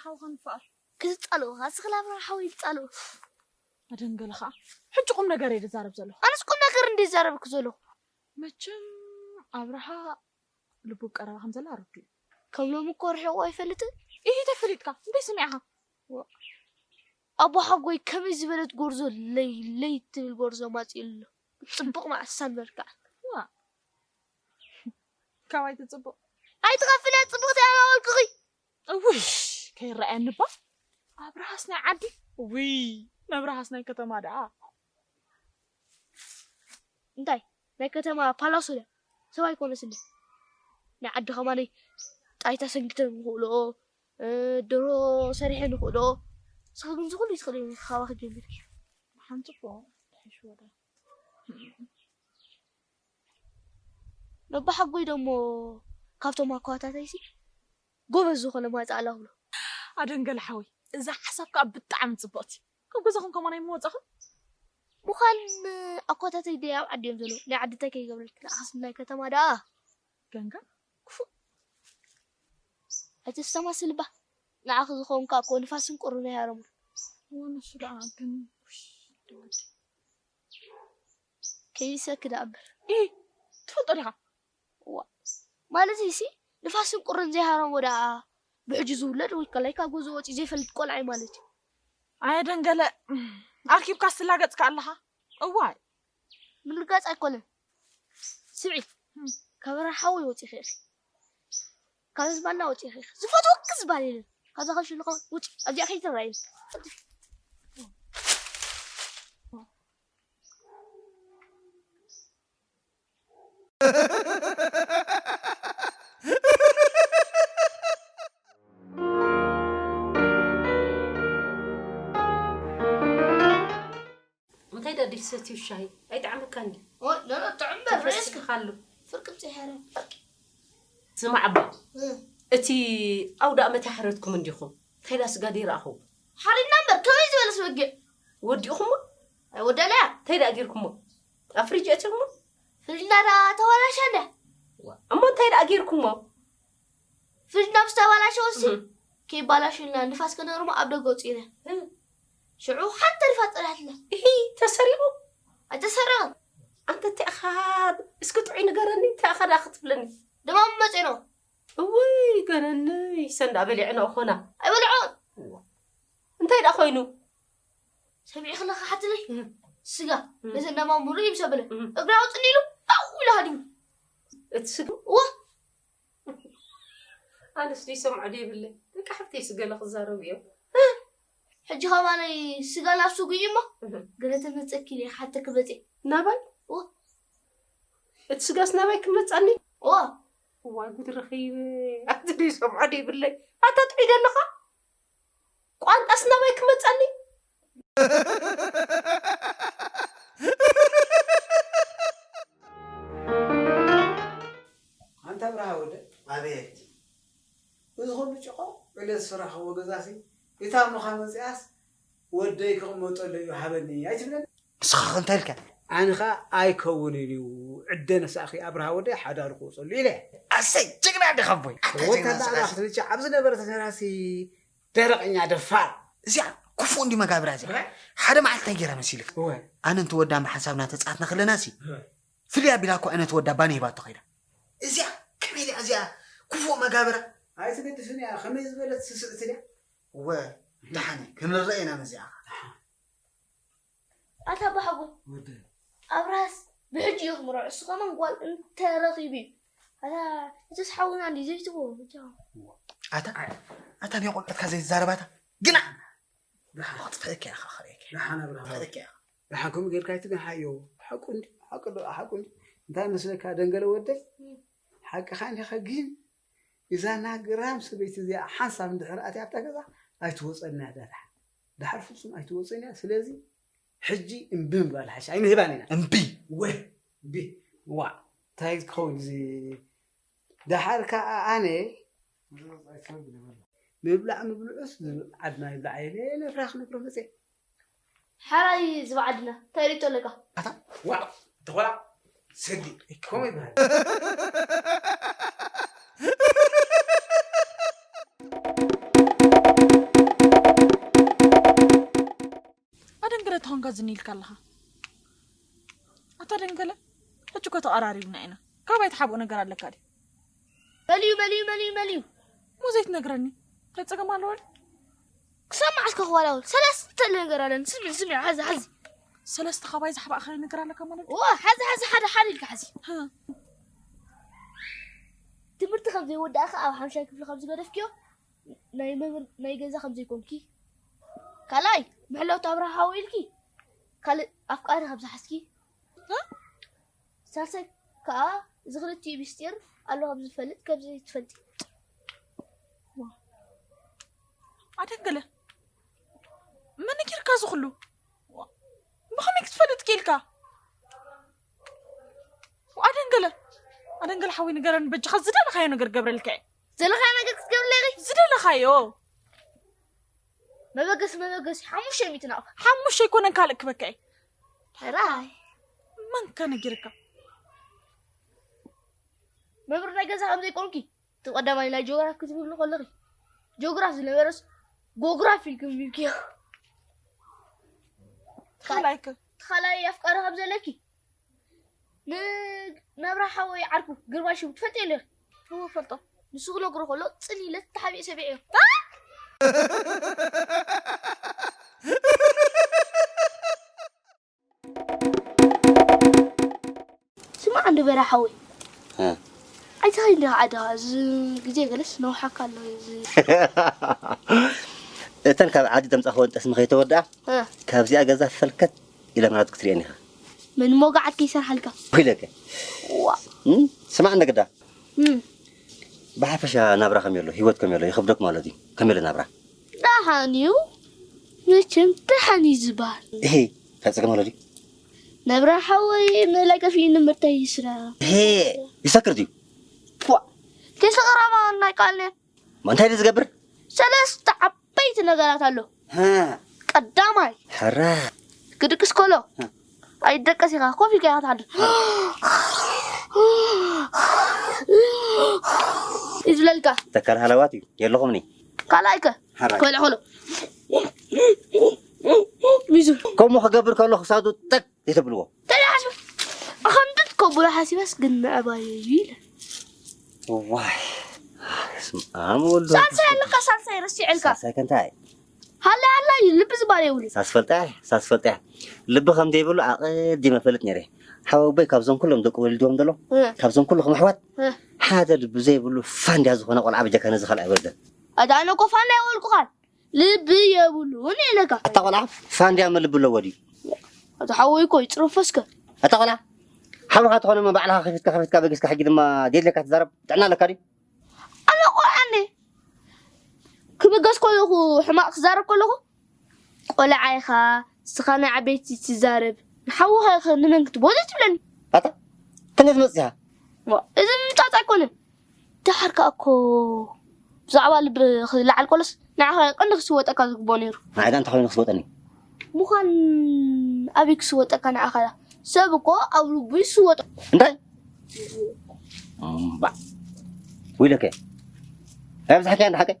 ሓው ክንፋል ክትጻልኡ፣ ኣስኽላ ኣብርሃ ሓወይ ይጻልኡ። ኣደንገለ ኸዓ ሕጂ ቁም ነገር እየ ዝዛረብ ዘለኹ። ኣነስ ቁም ነገር እንደ ይዛረብክ ዘለኹ። መቸም ኣብርሃ ልቡ ቀረባ ከም ዘላ ኣረዱ። ከም ሎሚ እኮ ርሒቑ ኣይፈልጥን። ኢሂ ተፈሊጥካ እንታይ ስሚዕኻ? ኣቦ ሓጎይ ከመይ ዝበለት ጎርዞ ለይ ለይ ትብል ጎርዞ ማፂኡ ኣሎ። ፅቡቕ መዓሳ ነበርካ። ዋ ካባይ ትፅቡቕ። ኣይትኸፍለ ፅቡቕ ተያናወልክኺ። እውሽ ከይረኣየኒ እባ ኣብርሃስ ናይ ዓዲ። ውይ ነብርሃስ ናይ ከተማ ደኣ። እንታይ ናይ ከተማ ፓላሶ ድያ? ሰብ ኣይኮነስ እንደ ናይ ዓዲ ከማነይ ጣይታ ሰንግተ ንኽእልኦ፣ እ፣ ደሮ ሰሪሐ ንኽእልኦ። ንስኺ ግን ዝኹሉ ይትኽእሊ ኢኺ፣ ካባኺ ጀሚርኪ። ሓንቲ እኮ ትሕሽ ወደ ነባሓጎይ ደሞ ካብቶም ኣኳታተይሲ ጎበዝ ዝኾነ ማፃ ኣላ ክብሎ። ኣደንገለ ሓወይ እዛ ሓሳብ ከዓ ብጣዕሚ ፅብቕቲ። ካብ ገዛኹም ከማን ኣይምወፃኹም? ምዃን ኣኳታተይ ደይ ኣብ ዓዲ እዮም ዘለዉ። ናይ ዓዲ እንታይ ከይገብረልኪ ንዓኽስ ናይ ከተማ ደኣ። ገንጋ ክፉእ። ኣይተስተማስልባ። ንዓኺ ዝኸውን ከዓ እኮ ንፋስን ቁርን ኣይሃረሙን። እወ ንሱ ደኣ ግን ውሽ ደወዲ። ከይሰክ ደኣ እምበር። ኢ ትፈልጦ ዲኻ? ዋ ማለት ሲ ንፋስን ቁርን ዘይሃረሞ ደኣ ብሕጂ ዝውለድ ወይ ከላይ ካብ ገዝኡ ወፂኡ ዘይፈልጥ ቆልዓ እዩ ማለት እዩ። ኣየ ደንገለ ኣርኪብካ ስትላገፅካ ኣለኻ። እዋይ ምልጋፅ ኣይኮነን። ስምዒ ካብ ሓወይ ወፂኺ ኢኺ ካብ ዝባና ወፂኺ ኢኺ ዝፈትወኪ ዝበሃል የለን። ካብዛ ከሽልኾ ውፂ ኣብዚኣ ከይትረኣዩ። እንታይ ዳ ድዩ ሰትዩ ሻሂ ኣይጥዓመካን ድዩ? ኖኖ ጥዑም በር ርእስካ ተፈሲሕካሉ ፍርቂ ብፅሐረ ስማዕ ኣባ እቲ ኣውዳእመት ይሓረድኩም እንዲኹም እንታይ ዳ ስጋ ደይረኣኹ ሓሪድና እምበር ከመይ ዝበለስ በጊዕ ወዲእኹሞ ኣይወደለያ እንታይ ዳ ጌርኩሞ ኣብ ፍሪጅ ኣእትኹሞ ፍሪጅና ዳ ተባላሸ እንደ እሞ እንታይ ዳ ጌርኩሞ ፍሪጅና ምስ ተባላሸወሲ ከይባላሸወልና ንፋስ ከነርሞ ኣብ ደገ ኣውፂእና ሽዑ ሓንቲ ተሪፋ ፀኒሓትና እሂ ተሰሪቑ ኣይተሰረቐን ኣንተ እንታይ ኢኻ እስኪ ጥዑይ ንገረኒ እንታይ ኢኻ ዳ ክትብለኒ ደማሙ መፂእኖ እውይ ገረኒ ሰንዳ በሊዕና ኾና ኣይበልዖን እንታይ ዳ ኮይኑ ሰሚዒ ከለኻ ሓትለይ ስጋ ነዘ ደማሙ ርኢ ምስ ኣበለ እግራ ኣውፅኒ ኢሉ ኣው ኢሉ ሃዲሙ እቲ ስጋ እዋ ኣነስ ዘይሰምዖ ዘይብለይ ደቂ ሓፍተይ ስገለ ክዛረቡ እዮም ሕጂ ከማነይ ስጋ ናብ ስጉ እዩ እሞ ገለ ተመፀኪ ኢለ ሓተኪ መፅየ ናባይ እቲ ስጋስ ናባይ ክመፃኒ እዋ እዋይ ጉድ ረኺበ ኣቲ ዘይሰምዖ ዘይብለይ ኣታ ጥዒደ ኣለኻ ቋንጣስ ናባይ ክመፃኒ ኣንታ ኣብርሃ ወደ ኣቤት እዚ ኩሉ ጭቆ ዕለት ዝረኸቦ ገዛሲ እታ እሞኻ መፂኣስ ወደይ ክቕመጠሉ እዩ ሃበኒ ኣይትብለኒ ንስኻ እንታይ ኢልካ ኣነ ኸዓ ኣይከውንን እዩ ዕደ ነሳእኺ ኣብርሃ ወደ ሓዳሩ ክወፀሉ ኢለ ኣሰይ ጅግና ዲኻ ኣቦይ ኣታ ጀግና ወታደራ ንስኻ። ክትልቻ ኣብ ዝነበረ ተሰራሲ ደረቕኛ ደፋር እዚኣ ክፉእ እንዲ መጋብራ እዚኣ ሓደ መዓልቲ እንታይ ገይራ መሲልክ እወ ኣነ እንትወዳ ብሓንሳብና ተፃትና ከለና ሲ ፍልይ ኣቢላ እኮ እነ ትወዳ ባኒ ሂባቶ ከይዳ። እዚኣ ከመይ ድያ እዚኣ ክፉእ መጋብራ። ኣይትገድፍን እያ ከመይ ዝበለት ስስዕቲ ድያ። እወ ደሓን እዩ ክንረአ ኢና ነዚኣ ኸዓ። ኣታ ኣቦ ሓጎ ኣብርሃስ ብሕጂ እዩ ክምርዖ እሱ ከማን ጓል እንተረኺቡ እዩ። ኣታ እቱስ ሓውና እንድዩ ዘይትብሎ ብቻ። ኣታ ኣታ ናይ ቆልዑትካ ዘይትዛረብ ኣታ ግና። ደሓን ክጥፍአካ ኢኻ ክርእየካ። ደሓን ኣብርሃ ክርእየካ ኢኻ። ደሓን ከምኡ ጌርካ ኣይትግንሓዮ። ሓቁ እንዲ ሓቁ ዶ ሓቁ እንዲ እንታይ መስለካ ደንገለ ወደይ ሓቅኻ እንዲኻ ግን እዛ ናግራም ሰበይቲ እዚኣ ሓንሳብ እንድሕር ኣትያ ኣብታ ገዛ ኣይትወፀልና እያ ዳታ ደሓር ፍፁም ኣይትወፅን እያ ስለዚ ሕጂ እምቢ ምባል ሓሽ ኣይንህባን ኢና እምቢ ወይ እምቢ ዋዕ እንታይ ክኸውን እዚ ደሓር ከዓ ኣነ ምብላዕ ምብልዑስ ዝብል ዓድና ይብላዕ የለ ነፍራ ክነፍሮ መፅአ ሓራይ ዝባዓድና እንታይ ሪቶ ኣለካ ኣታ ዋዕ ተኾላ ሰዲ ከምኡ ይበሃል ዝኒ ኢልካ ኣለኻ ኣታ ደንገለ። ሕጂ እኮ ተቐራሪብና ኢና። ካባይ ትሓብኦ ነገር ኣለካ ድዩ? መሊዩ መሊዩ መሊዩ መሊዩ። እሞ ዘይትነግረኒ እንታይ ጸገም ኣለዎ? ክሰማዕ እስከ ክዋላወል ሰለስተ ነገር ኣለኒ። ስሚ ስሚ ሓዚ ሓዚ። ሰለስተ ካባይ ዝሓባእኻዮ ነገር ኣለካ ማለት እዩ? ዋ ሓዚ ሓዚ ሓደ ሓደ ኢልካ ሓዚ። ሃ። ትምህርቲ ከም ዘይወዳእካ ኣብ ሓምሻይ ክፍሊ ከም ዝገደፍክዮ ናይ መምህር ናይ ገዛ ከም ዘይኮንኪ። ካልኣይ ምሕለውቲ ኣብርሃ ሓወይ ኢልኪ። ካልእ ኣፍቃሪ ከም ዝሓዝኪ። ሃ? ሳልሳይ ከኣ እዚ ክልቲኡ ምስጢር ኣሎ ከም ዝፈልጥ ከም ዘይትፈልጢ። ኣደንገለ መን ነጊርካ እዚ ኩሉ? ብኸመይ ክትፈልጥ ክኢልካ? ኣደንገለ ኣደንገለ ሓወይ ንገረኒ በጃኻ ዝደለኻዮ ነገር ገብረልካ እየ። ዝደለኻዮ ነገር ክትገብርለይ ኢኺ? ዝደለኻዮ። መበገሲ መበገሲ ሓሙሽተ ሚእቲ ናቕፋ። ሓሙሽተ ኣይኮነን ካልእ ክበካ እየ። ሕራይ። መን ከ ነጊርካ? መምህር ናይ ገዛ ከም ዘይኮንኪ እቲ ቀዳማይ ናይ ጂኦግራፍ ክትብሉ ከለኺ ጂኦግራፍ ዝነበረስ ጎግራፍ ኢልኩም ሂብክዮ። ካልኣይ ከ? እቲ ካልኣይ ኣፍቃሪ ከም ዘለኪ ንመብርሃ ሓወይ ዓርኩ ግርማይ ሽሙ ትፈልጥዮ ኔርኪ? እወ እፈልጦ። ንሱ ክነግሮ ከሎ ጽን ኢለ ተሓቢኤ ሰሚዐዮ። ስማዕ እንዶ በራ ሓወይ። እ። ኣይትኸይድ ዲኻ ዓድኻ? እዚ ግዜ ገለስ ነውሓካ ኣሎ እዚ። እተን ካብ ዓዲ ዘምጻእኽወን ጠስሚ ከይተወድኣ፣ እ። ካብዚኣ ገዛ ፈልከት ኢለ ምናቱ ክትርእየኒ ኢኻ። መን እሞ ገዓት ከይሰርሓልካ? ወይለከ። ዋ። እም፣ ስማዕ እንዶ ግዳ። እም። ብሓፈሻ ናብራ ከመይ ኣሎ? ህይወት ከመይ ኣሎ? ይኸብደኩም ኣሎ ድዩ? ከመይ ኣሎ ናብራ? ደሓን እዩ። መቸም ደሓን እዩ ዝበሃል። እሄ፣ እንታይ ጸገም ኣሎ ድዩ? ናብራ ሓወይ፣ ምእላይ ከፊእኒ እምበር እንታይ ይስራ? እሄ፣ ይሰክር ድዩ? ፖ፣ ከይሰኽራ ማ ናይ ቃል ነን። ማ እንታይ ድዩ ዝገብር? ሰለስተ ዓበይቲ ነገራት ኣሎ። ሃ። ቀዳማይ፣ ሕራ። ክድቅስ ከሎ፣ ሃ። ኣይደቀስ ኢኻ፣ ኮፍ ኢልካ ኢኻ ትሓድር። እዩ ዝብለልካ። ተካል ሃለዋት እዩ፣ የለኹምኒ። ካልኣይ ከ? ሕራይ። ክበልዕ ከሎ። ሚዙ። ከምኡ ክገብር ከሎ ክሳዱ ጠቅ ዘይተብልዎ። እንታይ ሓስበ? ኣኸምድት ከብሎ ሓሲበስ ግን ምዕባይ እዩ ኢለ። ዋይ። ስም ኣም ወልዶ። ሳልሳይ ኣለካ፣ ሳልሳይ ረሲዐልካ። ሳልሳይ ከ እንታይ? ሃላይ ሃላይ እዩ፣ ልቢ ዝበሃል የብሉ። ሳስፈልጣ፣ ሳስፈልጣ። ልቢ ከም ዘይብሉ ኣቐዲመ ፈልጥ ነይረ። ሓወቦይ ካብዞም ኩሎም ደቂ ወሊድዎም ዘሎ፣ እ። ካብዞም ኩሉ ኣሕዋት፣ እ። ሓደ ልቢ ዘይብሉ ፋንድያ ዝኾነ ቆልዓ በጃካ ነዚ ካልኣይ ወልደ። ኣታ ኣነ እኮ ፋንድያ የወልኩኻን። ልቢ የብሉን ኢለካ። ኣታ ቆልዓ ፋንድያ መ ልቢ ኣለዎ ድዩ? ኣታ ሓወይ እኮ ይጽረፎ እስከ። ኣታ ቆልዓ ሓውኻ ትኾነ እሞ ባዕልኻ ከፊትካ፣ ከፊትካ በጊስካ ሕጂ ድማ ደየድልየካ ትዛረብ ጥዕና ኣለካ ድዩ? ኣነ ቆልዓ እንዴ? ክብገስ ከለኹ ሕማቕ ክዛረብ ከለኹ ቆልዓ ኢኻ፣ ንስኻ ናይ ዓበይቲ ትዛረብ፣ ንሓውኻ ኢኻ ንመን ክትቦ ዘይትብለኒ? ኣታ ከመይ ትመጽእ ኢኻ? ዋ፣ እዚ ምምጻጽ ኣይኮነን። ደሓር ከኣ እኮ ብዛዕባ ልቢ ክለዓል ከሎስ ንዓኻ ቀንዲ ክስወጠካ ዝግብኦ ነይሩ። ንዓይ ደኣ እንታይ ኮይኑ ክስወጠኒ? ምዃን ኣበይ ክስወጠካ ንዓኻ? ሰብ እኮ ኣብ ልቡ ይስወጦ። እንታይ? እምባእ። ወይለከ። እንታይ ብዝሓከያ እንዳ ሓቀይ?